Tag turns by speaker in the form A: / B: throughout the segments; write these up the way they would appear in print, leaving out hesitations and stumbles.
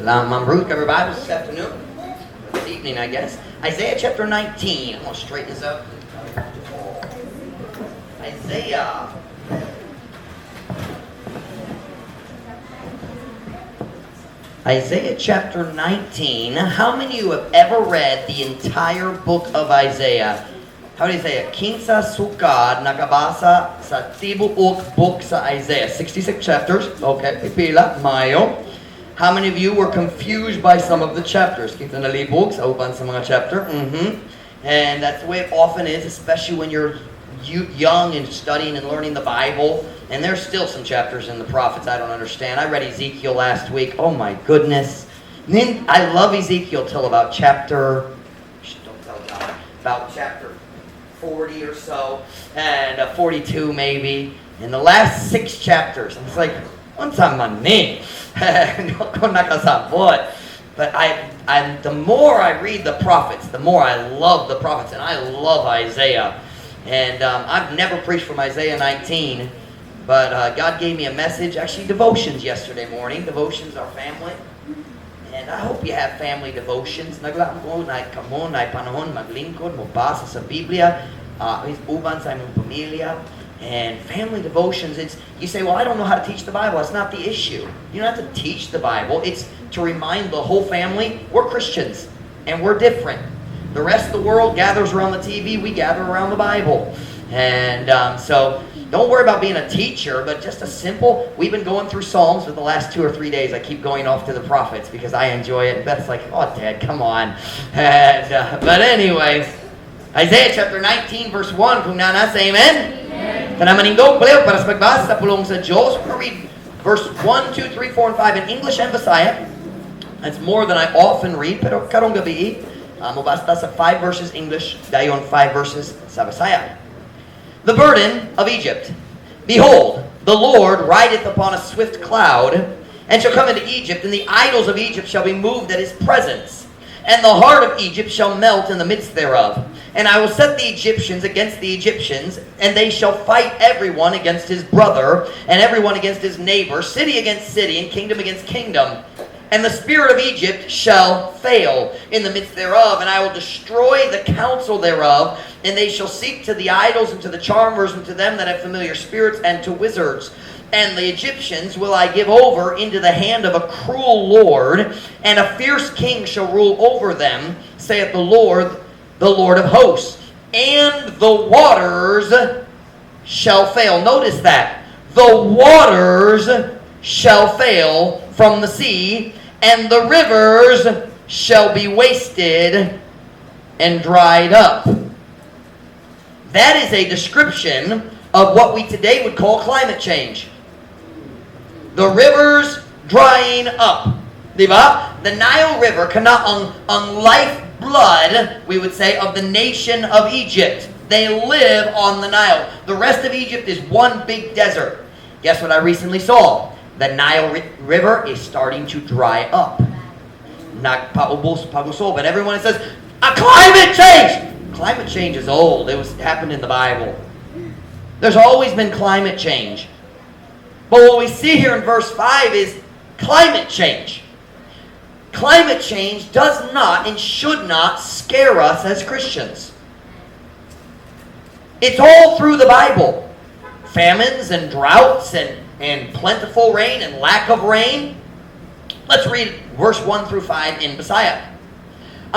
A: Salamat, Ma'am Ruth. Cover Bibles this afternoon. This evening, I guess. Isaiah chapter 19. I'm going to straighten this up. Isaiah. Isaiah chapter 19. How many of you have ever read the entire book of Isaiah? How do you say it? Kinsa sukad nakabasa sa tibuok book sa Isaiah? 66 chapters. Okay, pipila, mayo. How many of you were confused by some of the chapters? Kinsa nalibog sa uban sa mga chapter? And that's the way it often is, especially when you're young and studying and learning the Bible. And there's still some chapters in the prophets I don't understand. I read Ezekiel last week. Oh my goodness. Then I love Ezekiel till about chapter, don't tell God, about chapter 40 or so, and 42 maybe. In the last six chapters, I was like, "Unsa man ni? Di ko nakasabot." But the more I read the prophets, the more I love the prophets, and I love Isaiah. And I've never preached from Isaiah 19, but God gave me a message, actually devotions yesterday morning. Devotions, our family. And I hope you have family devotions. Naglaom ko, na kamo, na panahon, maglingkod, mobasa sa Biblia, uban sa imong pamilya. And family devotions, it's you say, "Well, I don't know how to teach the Bible." That's not the issue. You don't have to teach the Bible. It's to remind the whole family we're Christians and we're different. The rest of the world gathers around the TV, we gather around the Bible. And so don't worry about being a teacher, but just a simple, we've been going through Psalms for the last 2 or 3 days. I keep going off to the prophets because I enjoy it. And Beth's like, "Oh, Dad, come on." And, but anyway, Isaiah chapter 19, verse 1, kung naa na, say amen. Amen. Tanang manindog, palihog para sa pagbasa sa pulong sa Diyos. We're going to read verse 1, 2, 3, 4, and 5 in English and Bisaya. That's more than I often read, pero karong gabi, mobasa sa 5 verses English, dayon 5 verses sa Bisaya. The burden of Egypt. Behold, the Lord rideth upon a swift cloud, and shall come into Egypt, and the idols of Egypt shall be moved at his presence. And the heart of Egypt shall melt in the midst thereof. And I will set the Egyptians against the Egyptians, and they shall fight every one against his brother, and every one against his neighbor, city against city, and kingdom against kingdom. And the spirit of Egypt shall fail in the midst thereof, and I will destroy the counsel thereof, and they shall seek to the idols and to the charmers and to them that have familiar spirits and to wizards. And the Egyptians will I give over into the hand of a cruel lord, and a fierce king shall rule over them, saith the Lord of hosts. And the waters shall fail. Notice that. The waters shall fail from the sea, and the rivers shall be wasted and dried up. That is a description of what we today would call climate change. The rivers drying up. Diba? The Nile River, kana ang lifeblood, we would say, of the nation of Egypt. They live on the Nile. The rest of Egypt is one big desert. Guess what I recently saw? The Nile River is starting to dry up. Nagpaubos, pagusob. And everyone says, "A climate change!" Climate change is old. It was happened in the Bible. There's always been climate change. But what we see here in verse 5 is climate change. Climate change does not and should not scare us as Christians. It's all through the Bible. Famines and droughts and plentiful rain and lack of rain. Let's read verse 1 through 5 in Bisaya.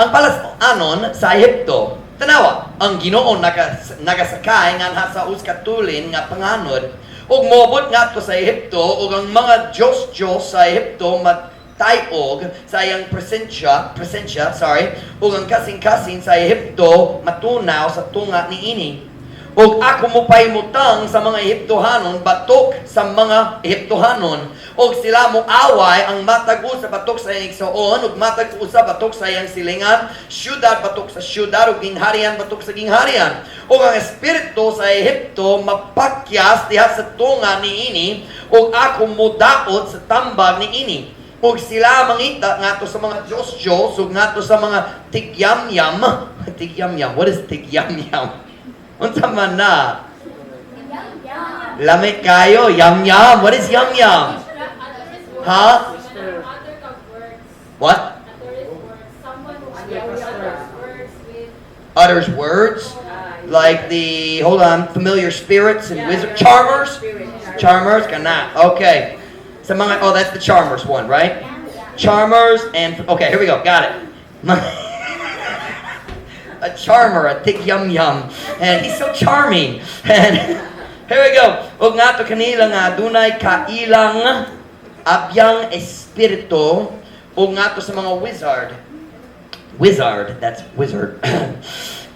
A: Ang palas-anon sa Ehipto. Tanawa, ang Ginoo nagasakay nganha sa usa ka tulin nga panganod ug moabot ngadto sa Ehipto, ug ang mga Diyos-Diyos sa Ehipto matayog sa iyang presensya, sorry, ug ang kasing-kasing sa Ehipto matunaw sa tunga niini. Ug ako mopahimutang sa mga Ehiptohanon batok sa mga Ehiptohanon, ug sila moaway ang matag usa batok sa iyang igsuon ug matag usa batok sa iyang silingan, syudad batok sa syudad ug gingharian batok sa gingharian. Ug ang espiritu sa Ehipto mapakyas diha sa tunga niini, ug ako modaot sa tambag niini. Ug sila mangita ngadto sa mga Diyos-Diyos ug ngadto sa mga tigyamyam. Tigyamyam. What is tigyamyam? Unsa man na? Lamit kayo. Yum yum. What is yum yum? Ha? What?
B: Utters words. Someone who utters words with
A: Utters words like the, hold on, familiar spirits and wizard charmers. Charmers, kana. Okay. Sa mga, oh, that's the charmers one, right? Charmers and, okay, here we go. Got it. A charmer, a tig yum yum. And he's so charming. And here we go. Ug ngadto kanila nga adunay kailang abyang espiritu ug ngadto sa mga wizard. Wizard, that's wizard.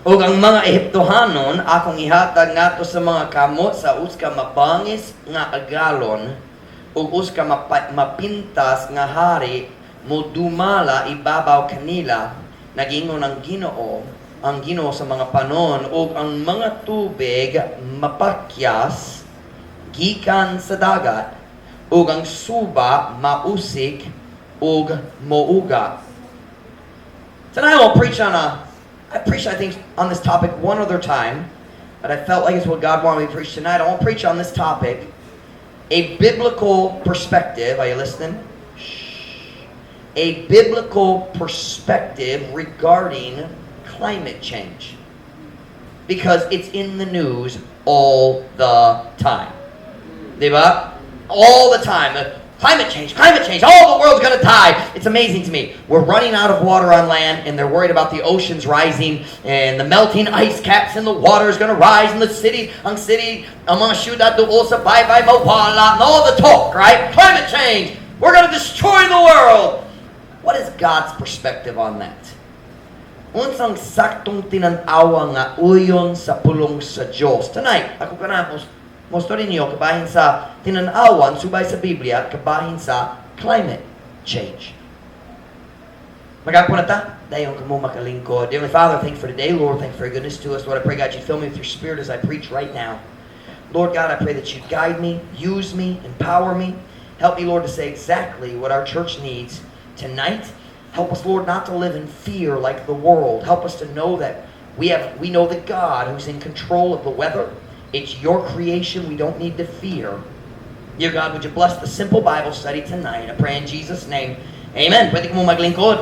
A: Ug ang mga Ehiptohanon akong ihatag ngadto sa mga kamot sa usa ka mabangis nga agalon ug usa ka mapintas nga hari modumala ibabaw kanila, nagingon ang Ginoo, ang Ginoo sa mga panon. Ug ang mga tubig mapakyas gikan sa dagat ug ang suba mausik ug mouga. Tonight I will preach on a I preached, I think, on this topic one other time, but I felt like it's what God wanted me to preach tonight. I won't preach on this topic, a biblical perspective. Are you listening? Shh. A biblical perspective regarding climate change. Because it's in the news all the time. Diba? All the time. Climate change, all the world's gonna die. It's amazing to me. We're running out of water on land, and they're worried about the oceans rising and the melting ice caps, and the water is gonna rise in the city, ang city, ang mga syudad duol sa baybay mawala, and all the talk, right? Climate change. We're gonna destroy the world. What is God's perspective on that? Unsang saktong tinan-awa nga uyon sa pulong sa Diyos? Tonight, ako kana mo-story niyo kabahin sa tinan-awan subay sa Biblia kabahin sa climate change. Mag-ampo na ta. Dayon kamo makalingkod. Dear Father, thank you for today. Lord, thank you for your goodness to us. Lord, I pray, God, you'd fill me with your Spirit as I preach right now. Lord God, I pray that you'd guide me, use me, empower me. Help me, Lord, to say exactly what our church needs tonight. Help us, Lord, not to live in fear like the world. Help us to know that we know the God who's in control of the weather. It's your creation. We don't need to fear. Dear God, would you bless the simple Bible study tonight? I pray in Jesus' name. Amen. Pwede kamo maglingkod.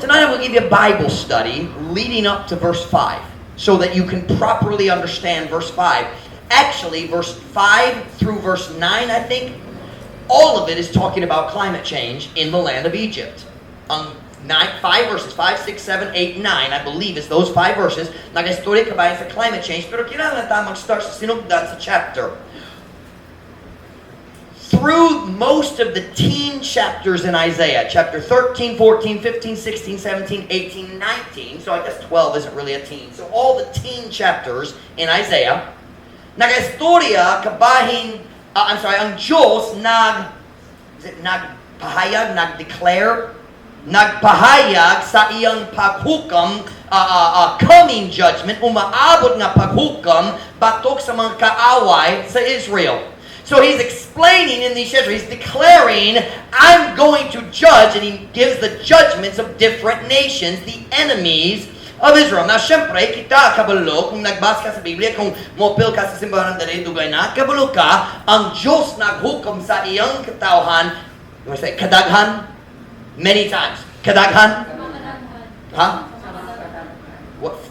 A: Tonight I will give you a Bible study leading up to verse 5 so that you can properly understand verse 5. Actually, verse 5 through verse 9, I think, all of it is talking about climate change in the land of Egypt. Nine, five verses, 5, 6, 7, 8, 9, I believe is those five verses. Nag-istorya kabahin sa climate change, pero kailangan ta mag-start sa sinugdan sa chapter. Through most of the teen chapters in Isaiah, chapter 13, 14, 15, 16, 17, 18, 19, so I guess 12 isn't really a teen. So all the teen chapters in Isaiah, nag-istorya kabahin, I'm sorry, ang Diyos nag, is it nagpahayag, nag-declare, nagpahayag sa iyang paghukam, coming judgment, umaabot nga paghukam, batok sa mga kaaway sa Israel. So he's explaining in these chapters, he's declaring, "I'm going to judge," and he gives the judgments of different nations, the enemies of Israel. Now, syempre, kita kabalo, kung nagbasa ka sa Biblia, kung mopil ka sa simbahan ng dali, dugay na, kabalo ka, ang Diyos naghukam sa iyang katawhan, you want to say, kadaghan? Many times. Kadaghan? Ha? What?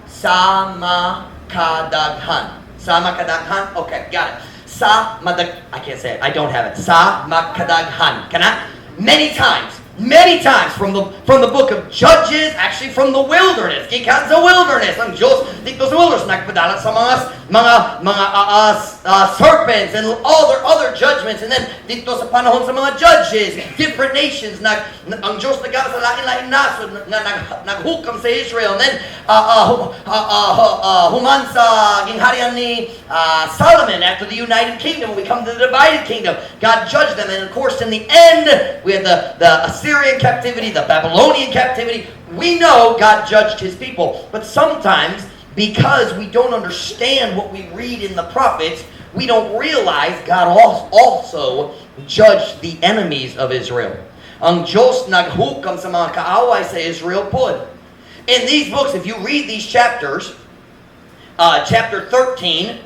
A: Sama kadaghan. Sama kadaghan? Okay, got it. Sa madag, I can't say it. I don't have it. Sa makadaghan. Kana? Many times. Many times from the book of Judges, actually from the wilderness. Gikan sa wilderness. Ang Diyos dito sa wilderness nagpadala sa mga serpents and all their other judgments. And then dito sa panahon sa mga judges, different nations nag ang Diyos nagana sa lain-lain nasod nga naghukam sa Israel. And then human sa gingharian ni Solomon, after the United Kingdom, we come to the divided kingdom. God judged them, and of course, in the end, we had the Assyrian captivity, the Babylonian captivity. We know God judged his people. But sometimes, because we don't understand what we read in the prophets, we don't realize God also judged the enemies of Israel. Ang Diyos naghukam sa mga kaaway sa Israel pod. In these books, if you read these chapters, chapter 13,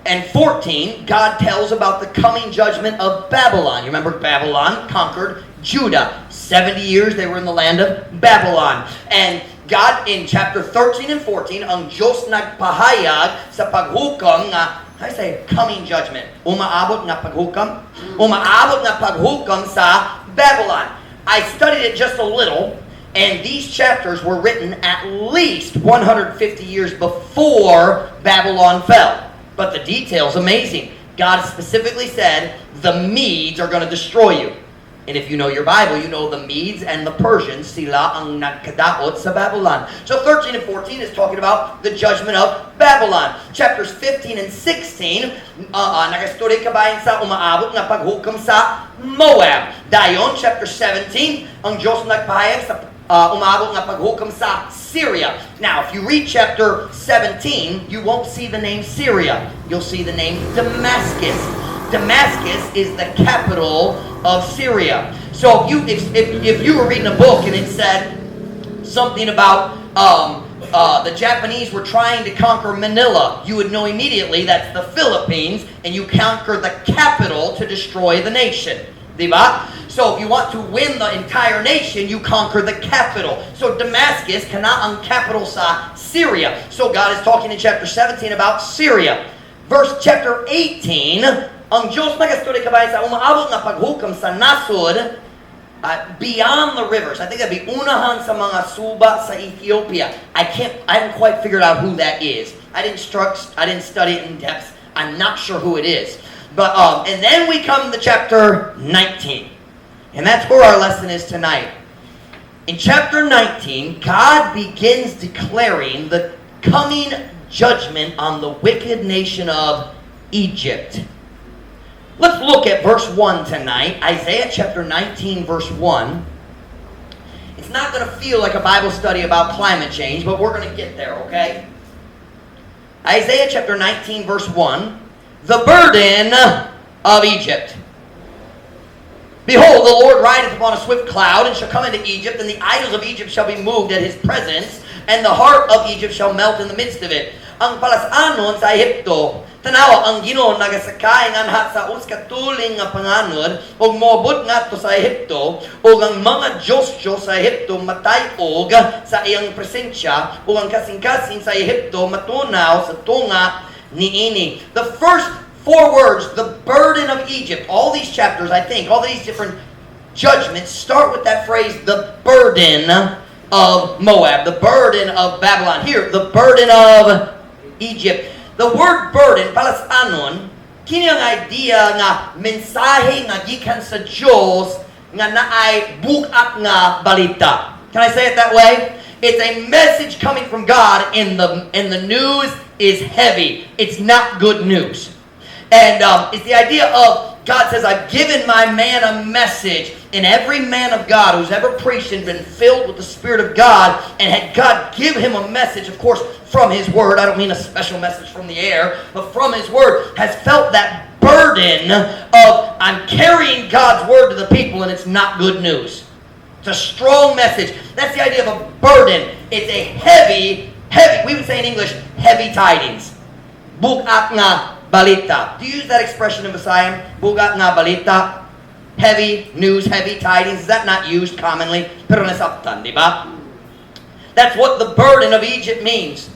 A: and 14, God tells about the coming judgment of Babylon. You remember Babylon conquered Judah. 70 years they were in the land of Babylon. And God in chapter 13 and 14, ang Diyos nagpahayag sa paghukom nga, I say coming judgment. Umaabot nga paghukom. Umaabot nga paghukom sa Babylon. I studied it just a little, and these chapters were written at least 150 years before Babylon fell. But the detail's amazing. God specifically said the Medes are going to destroy you. And if you know your Bible, you know the Medes and the Persians, sila ang nagkadaot sa Babylon. So 13 and 14 is talking about the judgment of Babylon. Chapters 15 and 16, nagastorya kabahin sa umaabot nga paghukom sa Moab. Dayon, chapter 17, ang Diyos nagpahayag sa umaabot nga paghukom sa Syria. Now, if you read chapter 17, you won't see the name Syria. You'll see the name Damascus. Damascus is the capital of Syria. So if you were reading a book and it said something about the Japanese were trying to conquer Manila, you would know immediately that's the Philippines, and you conquer the capital to destroy the nation. Diba? So if you want to win the entire nation, you conquer the capital. So Damascus, kana ang capital sa Syria. So God is talking in chapter 17 about Syria. Verse chapter 18, ang Diyos nagastorya kabahin sa umaabot nga paghukom sa nasod beyond the rivers. I think that'd be unahan sa mga suba sa Ethiopia. I haven't quite figured out who that is. I didn't study it in depth. I'm not sure who it is. But and then we come to chapter 19. And that's where our lesson is tonight. In chapter 19, God begins declaring the coming judgment on the wicked nation of Egypt. Let's look at verse 1 tonight. Isaiah chapter 19, verse 1. It's not going to feel like a Bible study about climate change, but we're going to get there, okay? Isaiah chapter 19, verse 1. The burden of Egypt. Behold, the Lord rideth upon a swift cloud, and shall come into Egypt, and the idols of Egypt shall be moved at his presence, and the heart of Egypt shall melt in the midst of it. Ang palasanon sa Ehipto, tanawa ang Ginoo nagasakay nganha sa usa ka tuling nga panganod ug moabot ngadto sa Ehipto ug ang mga Diyos-Diyos sa Ehipto matay-og sa iyang presensya ug ang kasing-kasing sa Ehipto matunaw sa tunga niini. The first four words, the burden of Egypt. All these chapters, I think, all these different judgments start with that phrase, the burden of Moab, the burden of Babylon. Here, the burden of Egypt. The word burden, palasanon, kini ang idea nga mensahe nga gikan sa Diyos nga naay bugat nga balita. Can I say it that way? It's a message coming from God and the news is heavy. It's not good news. And it's the idea of God says, "I've given my man a message." And every man of God who's ever preached and been filled with the Spirit of God and had God give him a message, of course, from His Word, I don't mean a special message from the air, but from His Word, has felt that burden of, "I'm carrying God's Word to the people and it's not good news." It's a strong message. That's the idea of a burden. It's a heavy, heavy, we would say in English, heavy tidings. Bugat nga balita. Do you use that expression in Visayan? Bugat nga balita? Heavy news, heavy tidings. Is that not used commonly? Pero nasabtan, di ba? That's what the burden of Egypt means.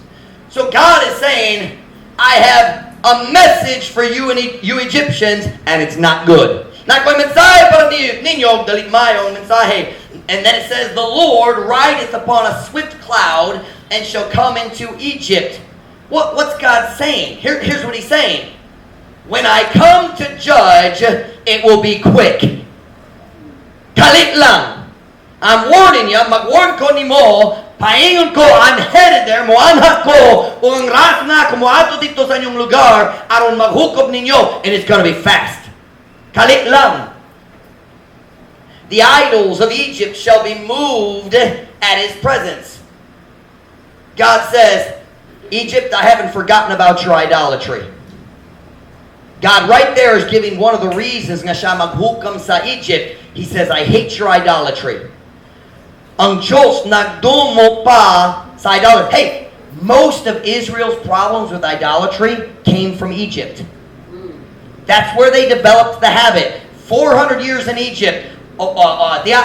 A: So God is saying, "I have a message for you and you Egyptians, and it's not good. Naa ko'y mensahe para ninyo, dili maayo ang mensahe." And then it says, "The Lord rideth upon a swift cloud and shall come into Egypt." What's God saying? Here's what He's saying. "When I come to judge, it will be quick." Kalit lang. I'm warning you, mag-warn ko nimo, paingon ko, I'm headed there, moanha ko, ug ang wrath nako moadto didto sa inyong lugar, aron maghukob ninyo, and it's gonna be fast. Kalit lang. The idols of Egypt shall be moved at his presence. God says, "Egypt, I haven't forgotten about your idolatry." God right there is giving one of the reasons nga siya maghukom sa Egypt. He says, "I hate your idolatry." Ang Diyos nagdumo pa sa idolatry. Hey, Most of Israel's problems with idolatry came from Egypt. That's where they developed the habit. 400 years in Egypt, diya,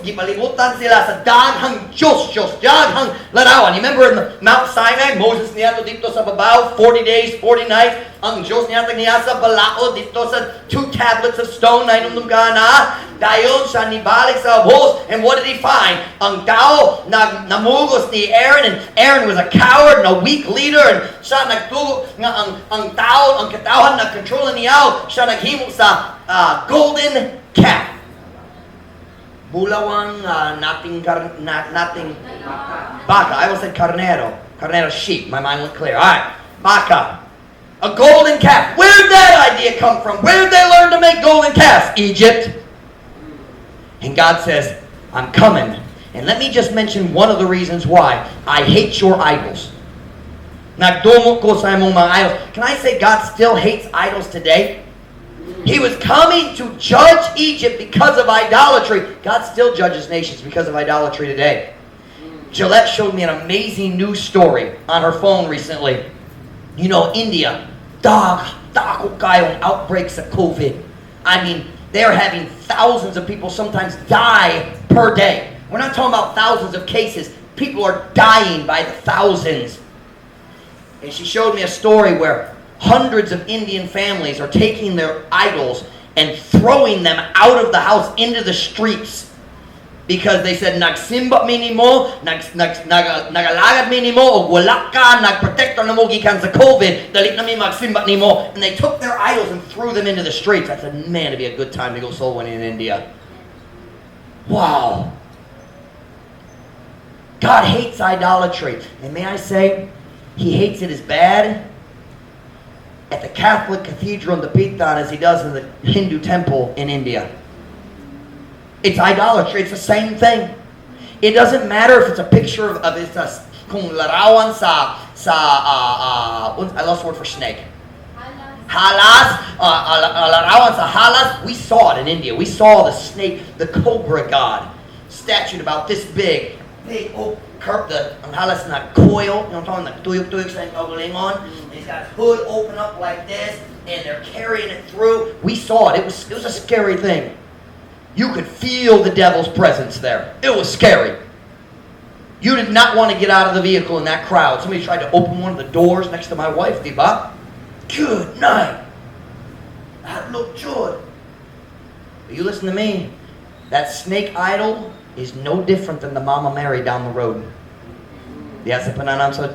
A: gipalibutan sila sa daghang Diyos, Diyos, daghang larawan. You remember in the Mount Sinai, Moses niadto didto sa babaw, 40 days, 40 nights. Ang Diyos niya niya sa balaod didto sa two tablets of stone na hinumdum ka na. Dayon siya nibalik sa ubos. And what did he find? Ang tao namugos ni Aaron, and Aaron was a coward and a weak leader, and siya nagtuo nga ang tao, ang katawhan nagkontrol niya. Siya naghimo sa golden calf. Bulawang nating baka. I almost said carnero. Carnero, sheep. My mind went clear. All right. Baka. A golden calf. Where did that idea come from? Where did they learn to make golden calves? Egypt. And God says, "I'm coming. And let me just mention one of the reasons why. I hate your idols. Nagdumo ko sa imong mga idols." Can I say God still hates idols today? He was coming to judge Egypt because of idolatry. God still judges nations because of idolatry today. Gillette showed me an amazing news story on her phone recently. India, dako kayong outbreaks of COVID. I mean, they're having thousands of people sometimes die per day. We're not talking about thousands of cases. People are dying by the thousands. And she showed me a story where hundreds of Indian families are taking their idols and throwing them out of the house into the streets because they said, "Nagsimba mi nimo, nagalagad mi nimo, og wala ka nagprotektor namo gikan sa COVID, dili na mi magsimba nimo." And they took their idols and threw them into the streets. I said, "Man, it'd be a good time to go soul winning in India." Wow. God hates idolatry. And may I say, He hates it as bad at the Catholic Cathedral in Dapitan as he does in the Hindu temple in India. It's idolatry. It's the same thing. It doesn't matter if it's a picture of it's a, kung larawan sa, I lost the word for snake. Halas, larawan sa halas. We saw it in India. We saw the snake, the cobra god, statue about this big. Big oak curve, the ang halas na coil, you know what I'm talking, nagtuyok-tuyok sa kaugalingon. And he's got his hood open up like this, and they're carrying it through. We saw it. It was a scary thing. You could feel the devil's presence there. It was scary. You did not want to get out of the vehicle in that crowd. Somebody tried to open one of the doors next to my wife, diba? Good night. That looked good. But you listen to me. That snake idol is no different than the Mama Mary down the road. Diya sa pananaw sa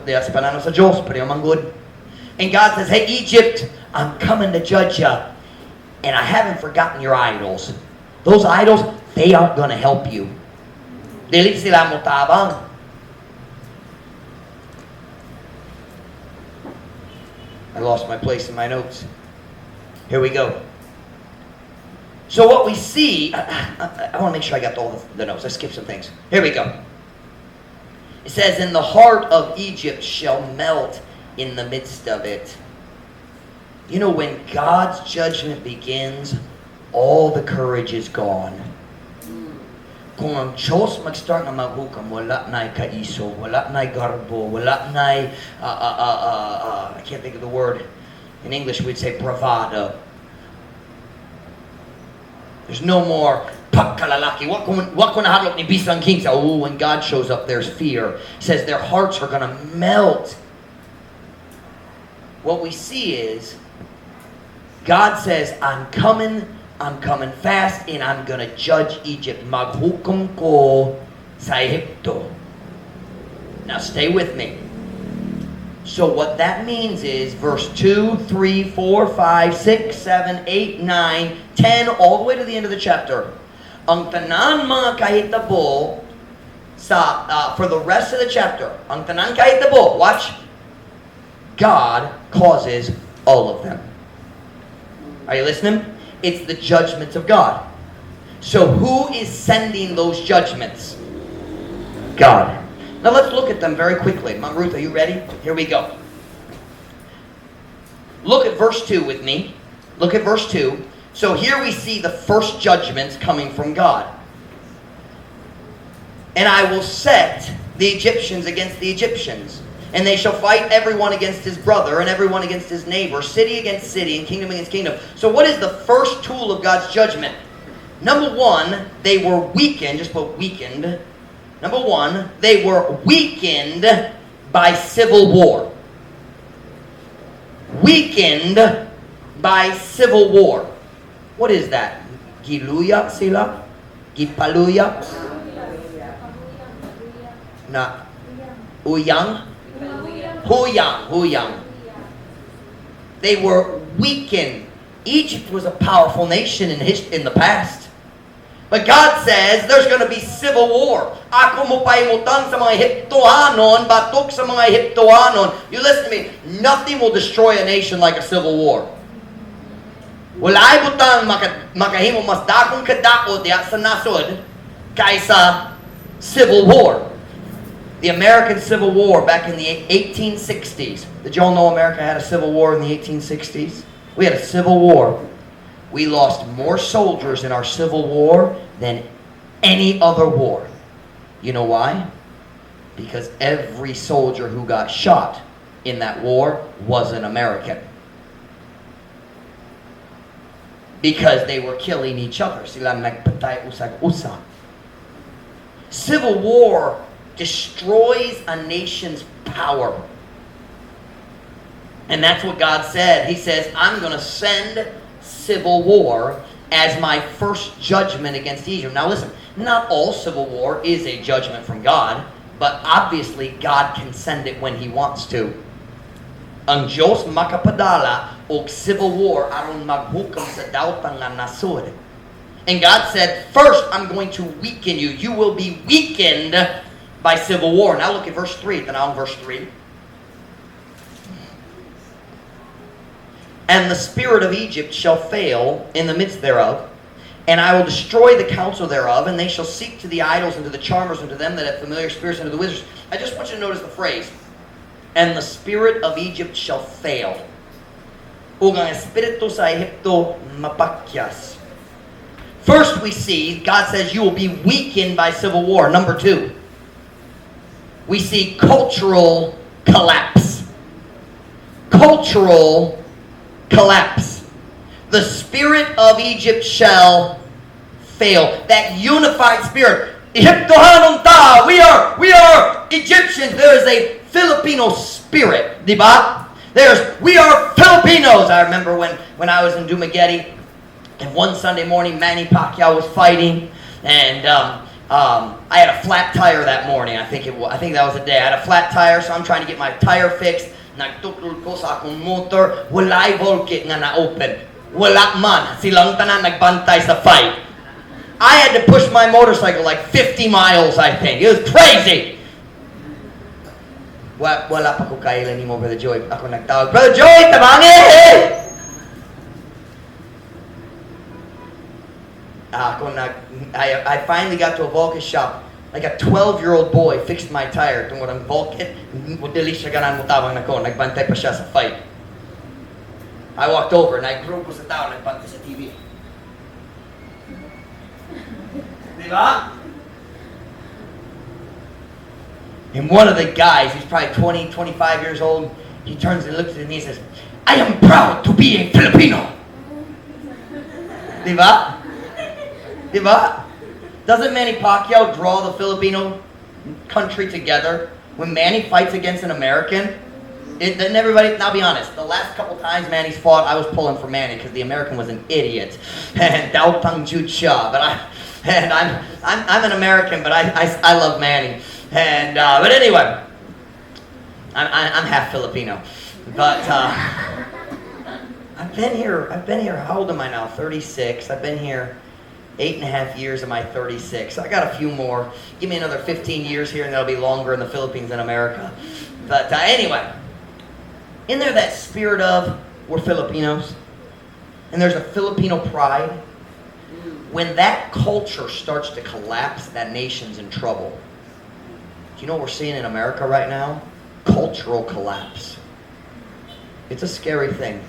A: Diyos, pareho man gud. And God says, "Hey Egypt, I'm coming to judge you. And I haven't forgotten your idols. Those idols, they aren't going to help you. Dili sila motabang." I lost my place in my notes. Here we go. So what we see, I want to make sure I got all the notes. I skipped some things. Here we go. It says, "And the heart of Egypt shall melt in the midst of it." When God's judgment begins, all the courage is gone. Kung ang Diyos mag-start na maghukom, wala na'y kaisog, wala na'y garbo, wala na'y, I can't think of the word. In English, we'd say bravado. There's no more pagkalalaki. Wa ko nahadlok ni bisan kinsa. Oh, when God shows up, there's fear. He says their hearts are going to melt. What we see is God says, I'm coming fast, and I'm going to judge Egypt. Maghukom ko sa Ehipto." Now stay with me. So what that means is verse 2, 3, 4, 5, 6, 7, 8, 9, 10, all the way to the end of the chapter. Ang tanan mga kahitabo sa for the rest of the chapter, ang tanan kahitabo, watch, God causes all of them. Are you listening? It's the judgments of God. So who is sending those judgments? God. Now let's look at them very quickly. Mom Ruth, are you ready? Here we go. Look at verse 2 with me. Look at verse 2. So here we see the first judgments coming from God. "And I will set The Egyptians against the Egyptians. And they shall fight everyone against his brother and everyone against his neighbor, city against city and kingdom against kingdom. So what is the first tool of God's judgment? Number one, they were weakened. Just put "weakened." Number one, they were weakened by civil war. Weakened by civil war. What is that? Giluya sila? Gipaluya? Na uyang? Huyang, huyang. They were weakened. Egypt was a powerful nation in the past. But God says there's going to be civil war. Ako mopahimutang sa mga Ehiptohanon, batok sa mga Ehiptohanon. You listen to me. Nothing will destroy a nation like a civil war. Walay butang makahimo mas dakong kadako diha sa nasod kaysa civil war. The American Civil War back in the 1860s. Did you all know America had a civil war in the 1860s? We had a civil war. We lost more soldiers in our civil war than any other war. You know why? Because every soldier who got shot in that war was an American. Because they were killing each other. Sila nagpatay usag-usa. Civil war destroys a nation's power. And that's what God said. He says, "I'm going to send civil war as my first judgment against Egypt." Now listen, not all civil war is a judgment from God, but obviously God can send it when He wants to. Ang Diyos makapadala og civil war aron maghukom sa dautan nga nasod. And God said, "First I'm going to weaken you. You will be weakened by civil war." Now look at verse 3. Tanaw verse 3. And the spirit of Egypt shall fail in the midst thereof, and I will destroy the counsel thereof, and they shall seek to the idols and to the charmers and to them that have familiar spirits and to the wizards. I just want you to notice the phrase, "And the spirit of Egypt shall fail." Ug ang espiritu sa Ehipto mapakyas. First we see, God says you will be weakened by civil war. Number two, we see cultural collapse. Cultural collapse. The spirit of Egypt shall fail. That unified spirit. Ehiptohanon ta! We are Egyptians. There is a Filipino spirit, di ba? We are Filipinos. I remember when I was in Dumaguete, and one Sunday morning, Manny Pacquiao was fighting, and I had a flat tire that morning. I think that was the day. I had a flat tire, so I'm trying to get my tire fixed. Nagtuklod ko sa akong motor, walay volkit nga na-open. Wala man. Silang tanan nagbantay sa fight. I had to push my motorcycle like 50 miles, I think. It was crazy. Wala pa ko kaila nimo, Brother Joey. Ako nagtawag, "Brother Joey, tabangi!" Ako nag, I finally got to a Vulcan shop. Like a 12-year-old boy fixed my tire. Tungod ang Vulcan, dili siya ganahan motabang nako. Nagbantay pa siya sa fight. I walked over and I grupo sa tao, nagbantay sa TV. Di ba? And one of the guys, he's probably 20, 25 years old, he turns and looks at me and says, "I am proud to be a Filipino." Di ba? Di ba? Doesn't Manny Pacquiao draw the Filipino country together? When Manny fights against an American, then everybody, now be honest, the last couple times Manny's fought, I was pulling for Manny because the American was an idiot. And daotang jud siya. But I, and I'm an American, but I love Manny. And but anyway, I'm half Filipino. But I've been here, how old am I now? 36. I've been here 8.5 years of my 36. I got a few more. Give me another 15 years here and that'll be longer in the Philippines than America. But anyway, in there that spirit of we're Filipinos, and there's a Filipino pride. When that culture starts to collapse, that nation's in trouble. Do you know what we're seeing in America right now? Cultural collapse. It's a scary thing.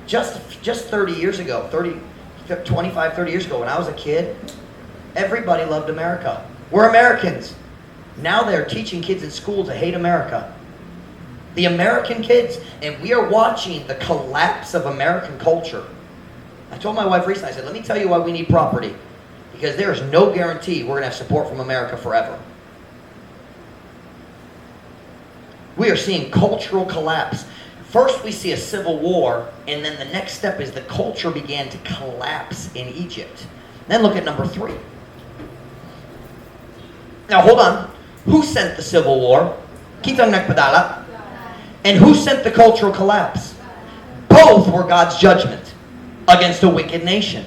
A: Just 30 years ago, 30, 25, 30 years ago, when I was a kid, everybody loved America. We're Americans. Now they're teaching kids in school to hate America. The American kids, and we are watching the collapse of American culture. I told my wife recently, I said, "Let me tell you why we need property. Because there is no guarantee we're going to have support from America forever." We are seeing cultural collapse. First, we see a civil war, and then the next step is the culture began to collapse in Egypt. Then look at number 3. Now, hold on. Who sent the civil war? Kinsang nagpadala? And who sent the cultural collapse? Both were God's judgment against a wicked nation.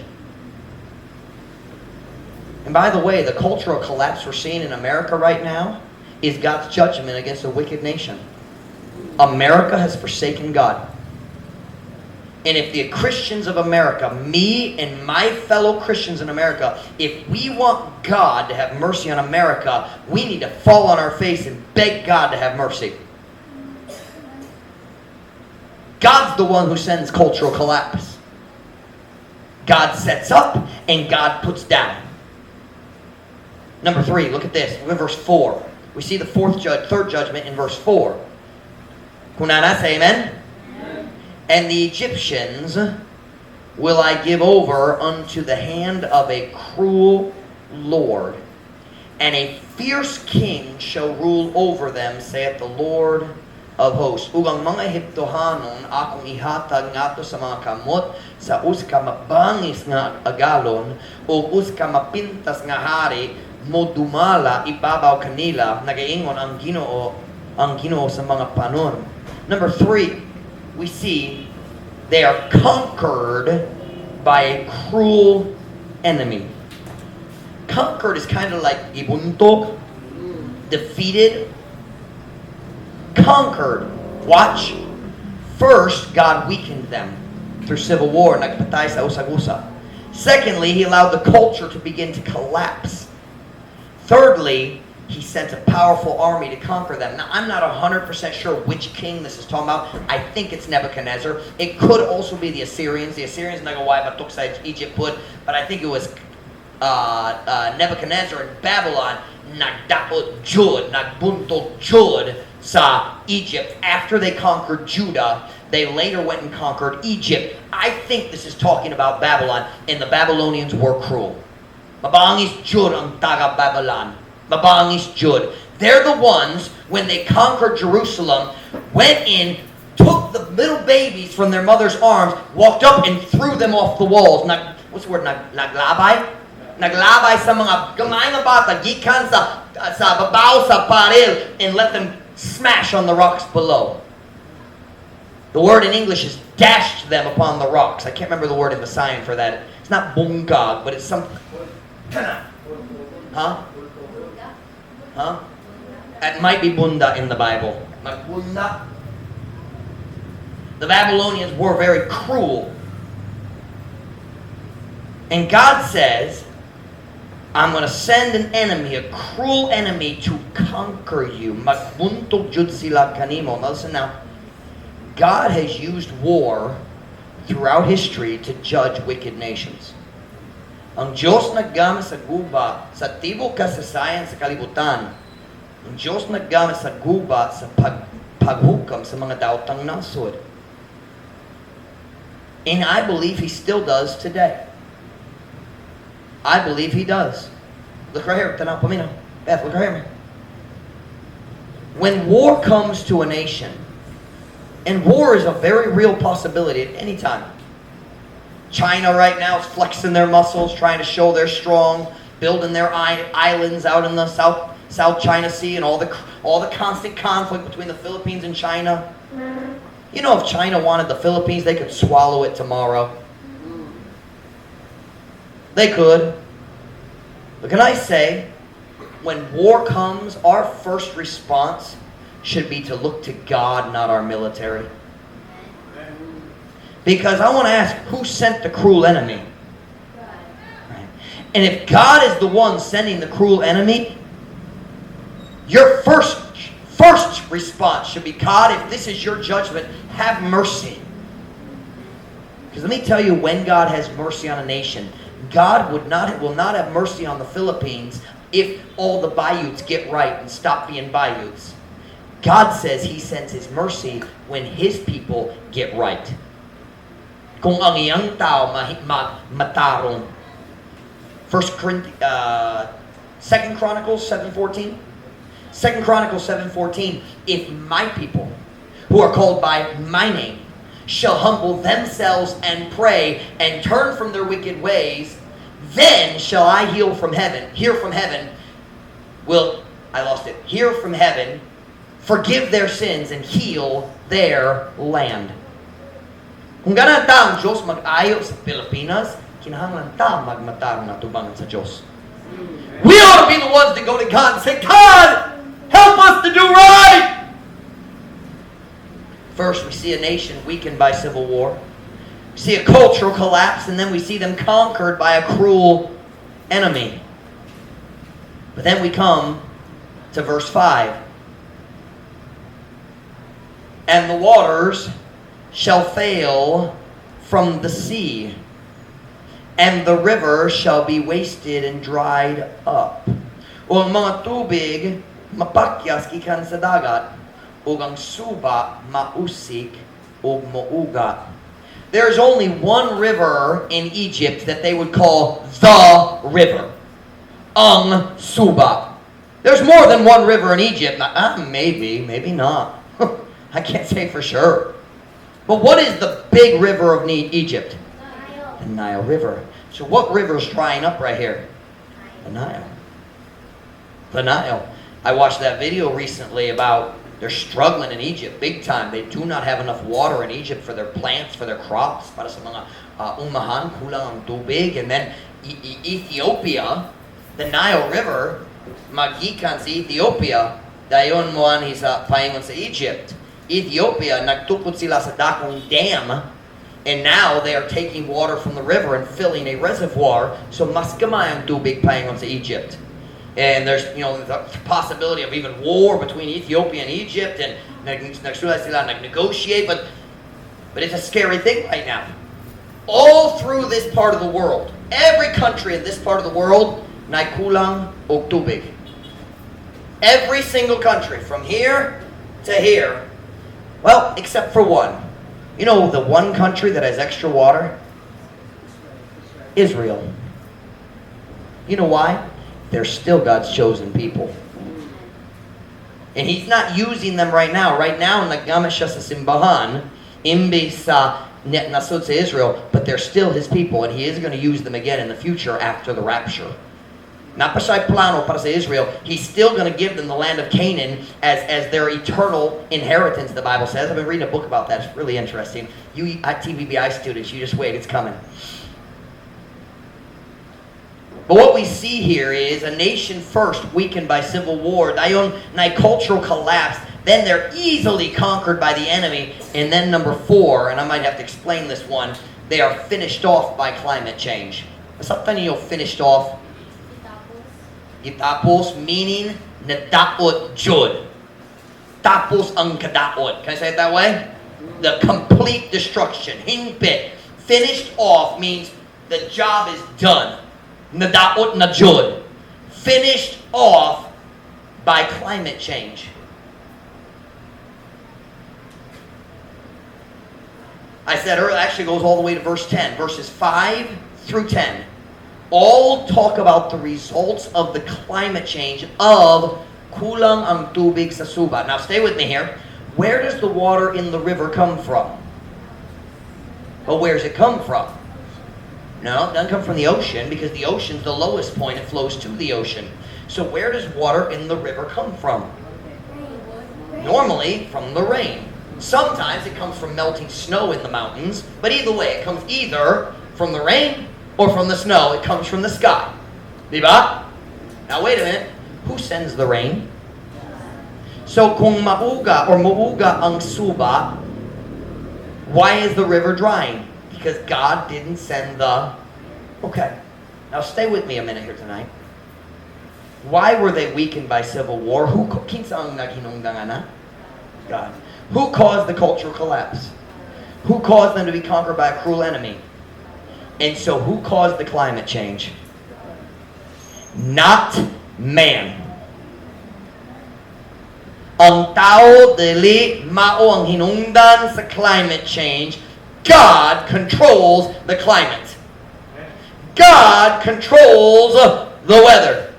A: And by the way, the cultural collapse we're seeing in America right now is God's judgment against a wicked nation. America has forsaken God. And if the Christians of America, me and my fellow Christians in America, if we want God to have mercy on America, we need to fall on our face and beg God to have mercy. God's the one who sends cultural collapse. God sets up and God puts down. Number 3, look at this. Look at verse 4. We see the third judgment in verse 4. Kunana, say amen. Amen. "And the Egyptians will I give over unto the hand of a cruel Lord, and a fierce king shall rule over them, saith the Lord of hosts." "Ug ang mga Ehiptohanon akong ihatag ngadto sa mga kamot sa usa ka mabangis nga agalon ug usa ka mapintas nga hari modumala ibabaw kanila, nagaingon ang Ginoo sa mga panon." Number 3, we see they are conquered by a cruel enemy. Conquered is kind of like ibuntog, defeated, conquered. Watch. First, God weakened them through civil war, nagpatay sa usag-usa. Secondly, He allowed the culture to begin to collapse. Thirdly, He sent a powerful army to conquer them. Now, I'm not 100% sure which king this is talking about. I think it's Nebuchadnezzar. It could also be the Assyrians. The Assyrians nag-away batok sa Egypt pud, but I think it was Nebuchadnezzar in Babylon nagdaot jud, nagbuntog jud sa Egypt. After they conquered Judah, they later went and conquered Egypt. I think this is talking about Babylon, and the Babylonians were cruel. Mabangis jud ang taga Babylon. Mabangis jud. They're the ones, when they conquered Jerusalem, went in, took the little babies from their mother's arms, walked up and threw them off the walls. Nag, what's the word? Nag, naglabay? Naglabay sa mga gamay nga bata, gikan sa babaw sa paril, and let them smash on the rocks below. The word in English is dashed them upon the rocks. I can't remember the word in Visayan for that. It's not bungkag, but it's some... Huh? Huh? That might be bunda in the Bible. Magbunda. The Babylonians were very cruel. And God says, "I'm going to send an enemy, a cruel enemy, to conquer you." Magbuntog jud sila kanimo. Now listen now. God has used war throughout history to judge wicked nations. Ang Diyos naggamit sa guba sa tibok kasaysayan sa kalibutan. Ang Diyos naggamit sa guba sa paghukam sa mga daotang nasod. And I believe He still does today. I believe He does. Look right here. Tanaw, paminaw. Beth, look right here. When war comes to a nation, and war is a very real possibility at any time. China right now is flexing their muscles, trying to show they're strong, building their islands out in the South China Sea, and all the constant conflict between the Philippines and China. If China wanted the Philippines, they could swallow it tomorrow. They could. But can I say, when war comes, our first response should be to look to God, not our military. Because I want to ask, who sent the cruel enemy? Right. And if God is the one sending the cruel enemy, your first response should be, "God, if this is your judgment, have mercy." Because let me tell you, when God has mercy on a nation, God would not, will not have mercy on the Philippines If all the bayuts get right and stop being bayuts. God says He sends His mercy when His people get right. Kung ang iyang tao matarong. First Corinthians, 2 Chronicles 7:14. 2 Chronicles 7:14. "If my people, who are called by my name, shall humble themselves and pray and turn from their wicked ways, then shall I heal from heaven, hear from heaven, will, I lost it, hear from heaven, forgive their sins and heal their land." Kung ganahan ta ang Diyos mag-ayo sa Pilipinas, kinahanglan ta magmatarong atubangan sa Diyos. We ought to be the ones to go to God and say, "God, help us to do right!" First, we see a nation weakened by civil war. We see a cultural collapse, and then we see them conquered by a cruel enemy. But then we come to verse 5. "And the waters shall fail from the sea, and the river shall be wasted and dried up." O ang mga tubig mapakyas gikan sa dagat, ug ang suba mausik ug mouga. There's only one river in Egypt that they would call the river. Ang Suba. There's more than one river in Egypt. Maybe, maybe not. I can't say for sure. But what is the big river of Egypt?
B: Nile.
A: The Nile River. So what river's drying up right here? The Nile. The Nile. I watched that video recently about they're struggling in Egypt big time. They do not have enough water in Egypt for their plants, for their crops. Para sa mga umahan, kulang ang tubig. And then Ethiopia, the Nile River, magikan sa Ethiopia, dayon moanhi sa paingon sa Egypt. Ethiopia, nagtukod sila sa dakong dam, and now they are taking water from the river and filling a reservoir, so mas gamay ang tubig paingon sa Egypt. And there's the possibility of even war between Ethiopia and Egypt, and nagsulat sila, nag-negotiate, but it's a scary thing right now. All through this part of the world, every country in this part of the world, naikulang og tubig. Every single country, from here to here, well, except for one. You know the one country that has extra water? Israel. You know why? They're still God's chosen people. And He's not using them right now. Right now, naggamit siya sa simbahan, imbes sa nasod sa Israel, but they're still His people, and He is going to use them again in the future after the rapture. Naa pa siya'y plano para sa Israel. He's still going to give them the land of Canaan as their eternal inheritance, the Bible says. I've been reading a book about that. It's really interesting. You TVBI students, you just wait. It's coming. But what we see here is a nation first weakened by civil war, dayon na cultural collapse, then they're easily conquered by the enemy, and then number four, and I might have to explain this one, they are finished off by climate change. Masabtan ninyo "finished off"?
B: Gitapos.
A: Gitapos, meaning nadaot jud. Tapos ang kadaot. Can I say it that way? The complete destruction. Hingpit. "Finished off" means the job is done. Nadaot na jud. Finished off by climate change. I said earlier, actually goes all the way to verse 10. Verses 5 through 10 all talk about the results of the climate change of kulang ang tubig sa suba. Now stay with me here. Where does the water in the river come from? But where does it come from? No, it doesn't come from the ocean, because the ocean's the lowest point. It flows to the ocean. So where does water in the river come from?
B: Rain.
A: Normally from the rain. Sometimes it comes from melting snow in the mountains, but either way, it comes either from the rain or from the snow. It comes from the sky. Diba? Now wait a minute. Who sends the rain? So kung mauga or muuga ang suba, why is the river drying? Because God didn't send the... Okay. Now stay with me a minute here tonight. Why were they weakened by civil war? Who kinsa ang naghinungdan ana? God. Who caused the cultural collapse? Who caused them to be conquered by a cruel enemy? And so who caused the climate change? Not Man. Ang tao dili mao ang hinungdan sa climate change. God controls the climate. God controls the weather.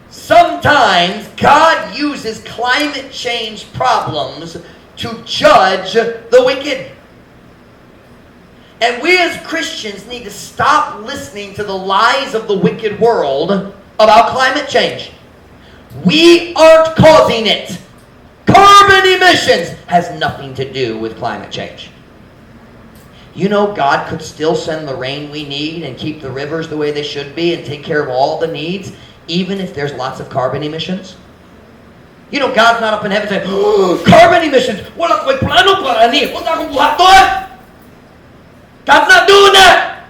A: Sometimes God uses climate change problems to judge the wicked. And we as Christians need to stop listening to the lies of the wicked world about climate change. We aren't causing it. Carbon emissions has nothing to do with climate change. You know, God could still send the rain we need and keep the rivers the way they should be and take care of all the needs, even if there's lots of carbon emissions. You know, God's not up in heaven saying, "Oh, carbon emissions, wala ko'y plano para ni, wala akong buhaton." God's not doing that.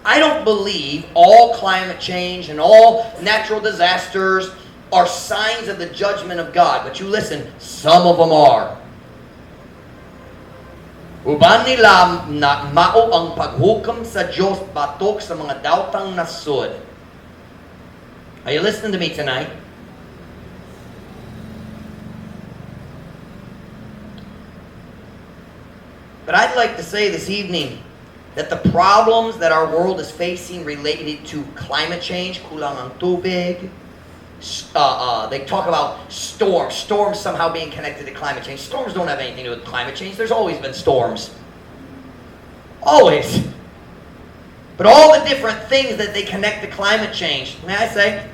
A: I don't believe all climate change and all natural disasters are signs of the judgment of God. But you listen, some of them are. Uban nila na mao ang paghukom sa Diyos batok sa mga daotang nasod. Are you listening to me tonight? But I'd like to say this evening that the problems that our world is facing related to climate change, kulang ang tubig, they talk about storms, storms somehow being connected to climate change. Storms don't have anything to do with climate change. There's always been storms. Always. But all the different things that they connect to climate change, may I say,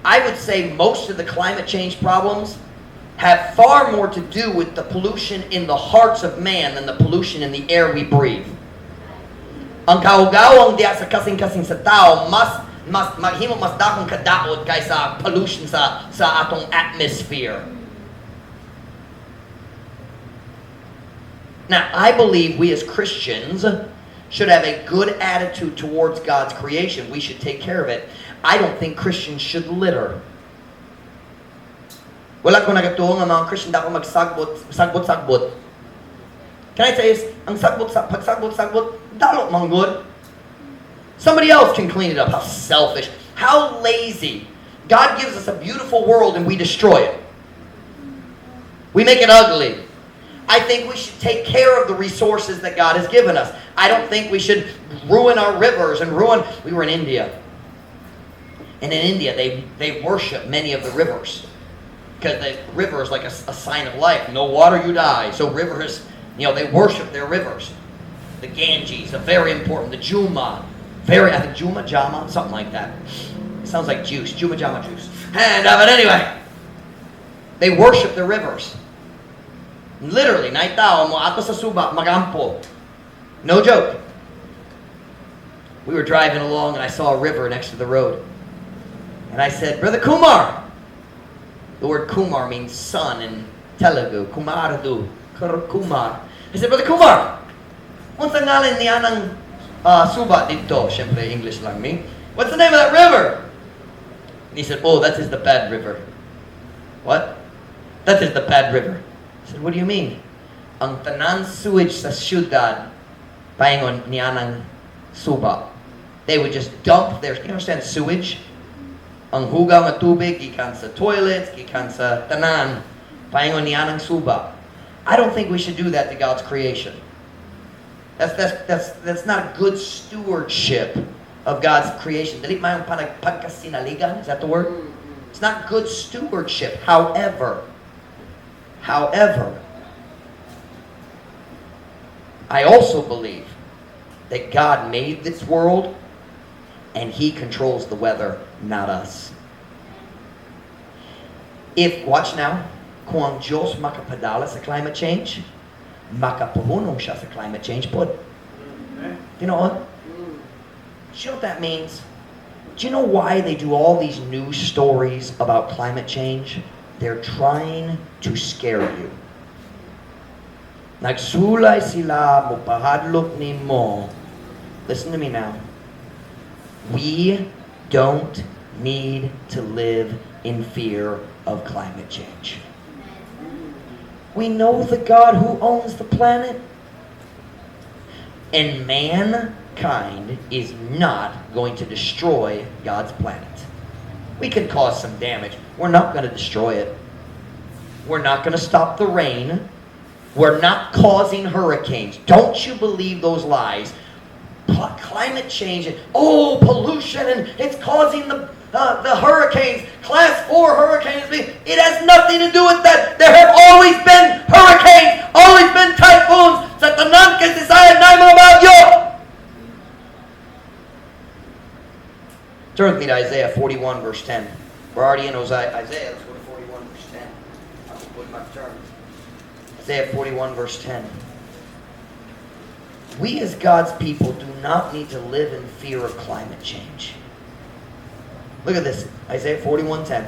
A: I would say most of the climate change problems have far more to do with the pollution in the hearts of man than the pollution in the air we breathe. Ang kahugawang diya sa kasing-kasing sa tao, mas maghimo mas dakong kadaot kaysa pollution sa atong atmosphere. Now, I believe we as Christians should have a good attitude towards God's creation. We should take care of it. I don't think Christians should litter. Wala ko nagatuo nga mga Christian dako magsagbot, sagbot-sagbot. Can I say this? Ang sagbot, pagsabot-sagbot, dalo man gud. Somebody else can clean it up. How selfish. How lazy. God gives us a beautiful world and we destroy it. We make it ugly. I think we should take care of the resources that God has given us. I don't think we should ruin our rivers and ruin... We were in India. And in India, they worship many of the rivers. Because the river is like a sign of life. No water, you die. So rivers, they worship their rivers. The Ganges are very important. The Juma. Very, I think Juma, Jama, something like that. It sounds like juice. Juma, Jama juice. And, but anyway, they worship the rivers. Literally, naay tao mo ato sa suba, magampo. No joke. We were driving along and I saw a river next to the road. And I said, "Brother Kumar." The word Kumar means son in Telugu. Kumardu. Kumar. I said, "Brother Kumar, unsa ngalan niya ng suba dito?" Siyempre, English lang me. "What's the name of that river?" And he said, "Oh, that is the bad river." "What?" "That is the bad river." I said, "What do you mean?" Ang tanan sewage sa syudad, paingon niya ng suba. They would just dump their, you understand sewage? Ang hugaw nga tubig, gikan sa toilets, gikan sa tanan, paingon niya ng suba. I don't think we should do that to God's creation. That's not good stewardship of God's creation. Dili maayong pagkasinaligan, is that the word? It's not good stewardship. However, I also believe that God made this world and He controls the weather, not us. If, watch now, kung ang Diyos makapadala sa climate change, makapuhunong siya sa climate change pod. You know what? Do you know what that means? Do you know why they do all these news stories about climate change? They're trying to scare you. Nagsulay sila, mupahadlok nimo. Listen to me now. We don't need to live in fear of climate change. We know the God who owns the planet. And mankind is not going to destroy God's planet. We can cause some damage. We're not going to destroy it. We're not going to stop the rain. We're not causing hurricanes. Don't you believe those lies? Climate change and, oh, pollution, and it's causing the hurricanes, class 4 hurricanes. It has nothing to do with that. There have always been hurricanes, always been typhoons. Sa tanan kasaysayan naay mga bagyo. Turn with me to Isaiah 41 verse 10. We're already in Isaiah. Let's go to 41 verse 10. I'll put my turn. Isaiah 41 verse 10. We as God's people do not need to live in fear of climate change. Look at this, Isaiah 41:10.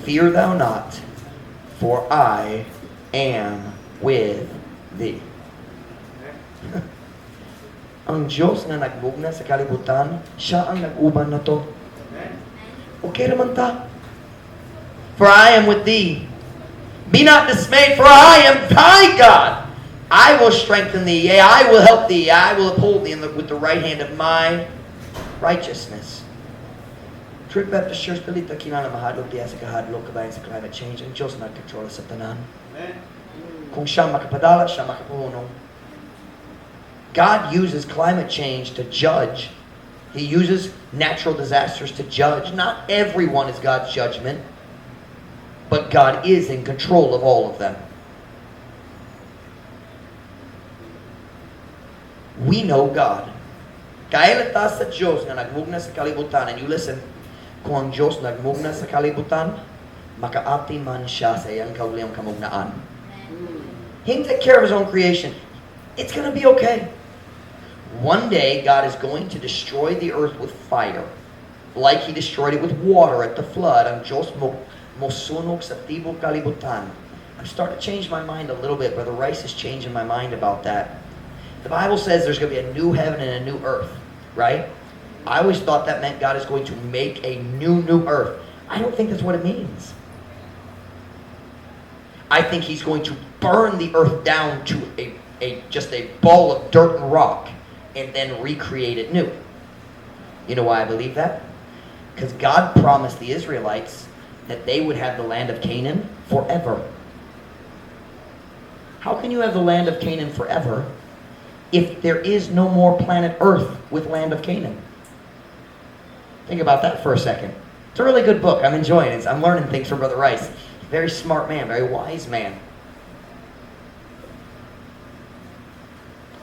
A: Fear thou not, for I am with thee. Ang Diyos nga nagmugna sa kalibutan, siya ang nag-uban nato. Okay naman ta. For I am with thee. Be not dismayed, for I am thy God. I will strengthen thee, yea, I will help thee, I will uphold thee with the right hand of my righteousness. Truth Baptist Church, dili ta kinahanglan mahadlok diha sa kahadlok kabahin sa climate change. Ang Diyos nagkontrola sa tanan. Kung siya makapadala, siya makapahunong. God uses climate change to judge. He uses natural disasters to judge. Not everyone is God's judgment, but God is in control of all of them. We know God. Kaila ta sa Diyos nga nagmugna sa kalibutan. And you listen, kung ang Diyos nagmugna sa kalibutan, makaati man siya sa iyang kaugalingong kamugnaan. He can take care of His own creation. It's going to be okay. One day, God is going to destroy the earth with fire, like He destroyed it with water at the flood. Ang Diyos mo mosunog sa tibok kalibutan. I'm starting to change my mind a little bit. Brother Rice is changing my mind about that. The Bible says there's going to be a new heaven and a new earth, right? I always thought that meant God is going to make a new earth. I don't think that's what it means. I think He's going to burn the earth down to a just a ball of dirt and rock and then recreate it new. You know why I believe that? Because God promised the Israelites that they would have the land of Canaan forever. How can you have the land of Canaan forever if there is no more planet Earth with land of Canaan? Think about that for a second. It's a really good book. I'm enjoying it. I'm learning things from Brother Rice. Very smart man, very wise man.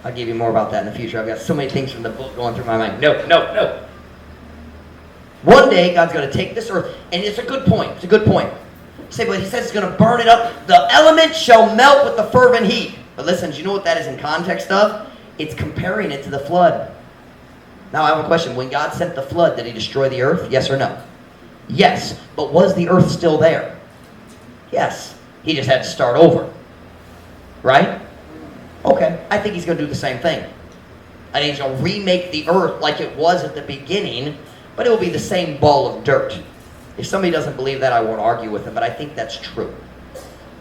A: I'll give you more about that in the future. I've got so many things from the book going through my mind. No, no, no. One day, God's going to take this earth, and it's a good point. It's a good point. Say, but He says He's going to burn it up. The elements shall melt with the fervent heat. But listen, do you know what that is in context of? It's comparing it to the flood. Now, I have a question. When God sent the flood, did He destroy the earth? Yes or no? Yes. But was the earth still there? Yes. He just had to start over. Right? Okay. I think He's going to do the same thing. I think He's going to remake the earth like it was at the beginning, but it will be the same ball of dirt. If somebody doesn't believe that, I won't argue with them, but I think that's true.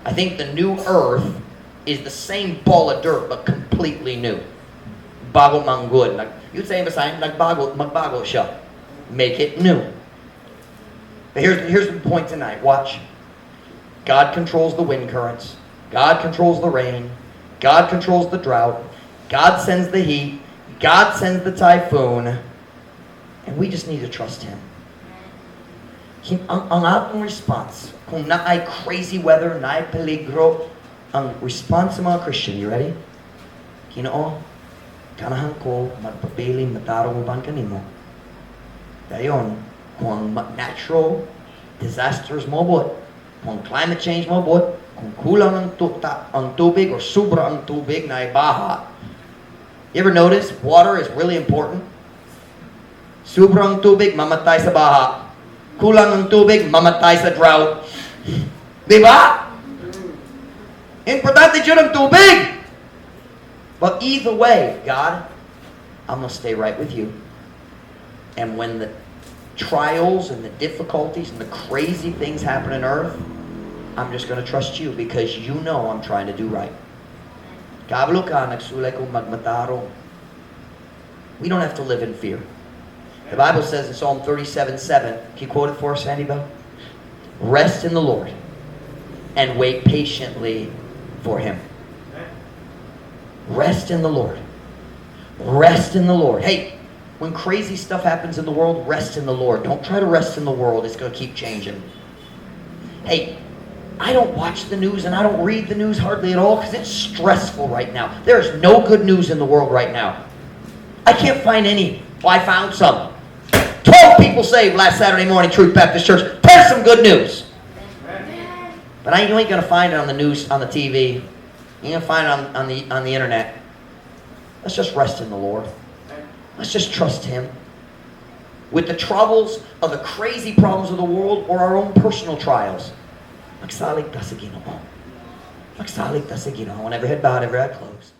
A: I think the new earth is the same ball of dirt, but completely new. Bago man gud. You'd say in Visayan, nagbago, magbago siya. Make it new. But here's the point tonight. Watch. God controls the wind currents. God controls the rain. God controls the drought. God sends the heat. God sends the typhoon. And we just need to trust Him. Ang atong response, kung naay crazy weather, naay peligro, ang response sa mga Christian, you ready? Ginoo, ganahan ko magpabiling matarong uban kanimo. Dayon, kung ang natural disasters moabot, kung ang climate change moabot, kung kulang ang tubig or sobra ang tubig na baha. You ever notice water is really important? Sobrang tubig, mamatay sa baha. Kulang ang tubig, mamatay sa drought. Di ba? Importante yun ang tubig. But either way, God, I'm going to stay right with you. And when the trials and the difficulties and the crazy things happen on earth, I'm just going to trust you because you know I'm trying to do right. Kabalo ka, nagsulay kong magmatarong. We don't have to live in fear. The Bible says in Psalm 37:7, can you quote it for us, Sandy Bell? "Rest in the Lord and wait patiently for Him." Rest in the Lord. Rest in the Lord. Hey, when crazy stuff happens in the world, rest in the Lord. Don't try to rest in the world. It's going to keep changing. Hey, I don't watch the news and I don't read the news hardly at all because it's stressful right now. There's no good news in the world right now. I can't find any. Well, I found some. 12 people saved last Saturday morning, Truth Baptist Church. There's some good news. But you ain't going to find it on the news, on the TV. You ain't going to find it on the internet. Let's just rest in the Lord. Let's just trust Him. With the troubles of the crazy problems of the world or our own personal trials, magsalig ta sa Ginoo. Magsalig ta sa Ginoo. Every head bowed, every eye closed.